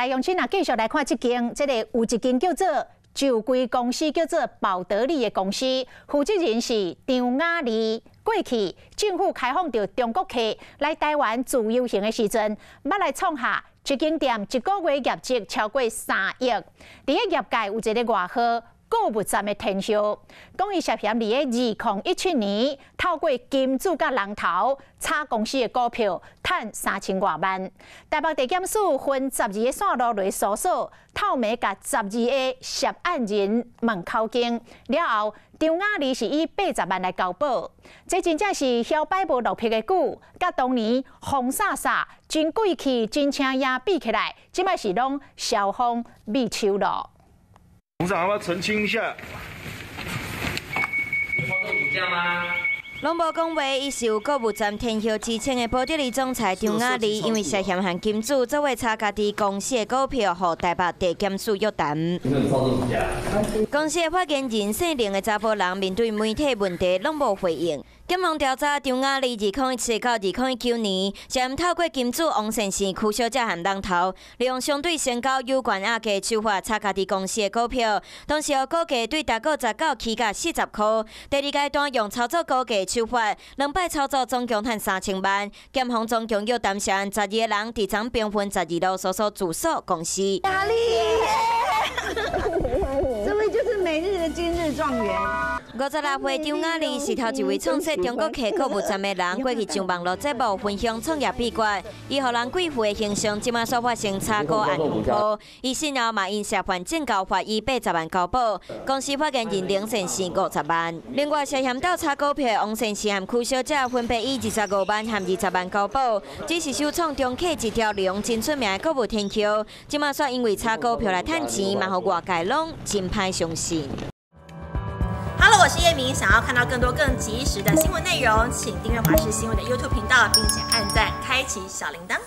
來用親啊，繼續來看這間，這個有一間叫做酒櫃公司，叫做寶得利的公司，負責人是張雅麗。過去政府開放著中國客來台灣自由行的時陣，捌來創下一間店一個月業績超過3億。佇咧業界有一個外號購物站的天后，講伊涉嫌佇咧2017年透過金主佮人頭炒公司的股票，趁3000外萬。台北地檢署分十二个線路來搜索，透暝共十二个涉案人問口供了後，張雅麗是以80萬來交保。這真正是囂擺無落魄的久，佮當年風颯颯真貴氣、真請影比起來，這擺是攏蕭風美秋咯。董事長，要不要澄清一下？有操縱股價嗎？攏無講話，伊是有購物站天后之稱的寶得利總裁張雅麗，因為涉嫌和金主做伙炒家己公司的股票，予台北地檢署約談。公司的發言人姓林的查埔人面對媒體問題攏無回應。檢方調查張雅麗2017到2019年，涉嫌透過金主王善生、柯小姐和人頭，利用相對升高有關壓價手法炒家己公司的股票，當時股價對台股19起價40塊。第二階段用操作股價手法，兩擺操作總共趁3000萬。檢方總共約談涉案十二个人，佇總平分十二路搜索住所公司。雅麗，這位就是每日的今日狀元。56歲張雅麗是頭一位創設中國客購物站的人，過去上網路節目分享創業秘訣，伊予人貴婦的形象，這馬煞發生炒股案風波。伊死後嘛因涉犯證交法以80萬交保，公司發言人林先生50萬。另外涉嫌鬥炒股票的王先生和柯小姐分別以25萬和20萬交保，只是首創中客一條龍真出名的購物天后，這馬煞因為炒股票來趁錢，嘛予外界攏真歹相信。 Hello，我是葉明，想要看到更多更及時的新聞內容，請訂閱華視新聞的 YouTube 頻道，並且按讚開啟小鈴鐺。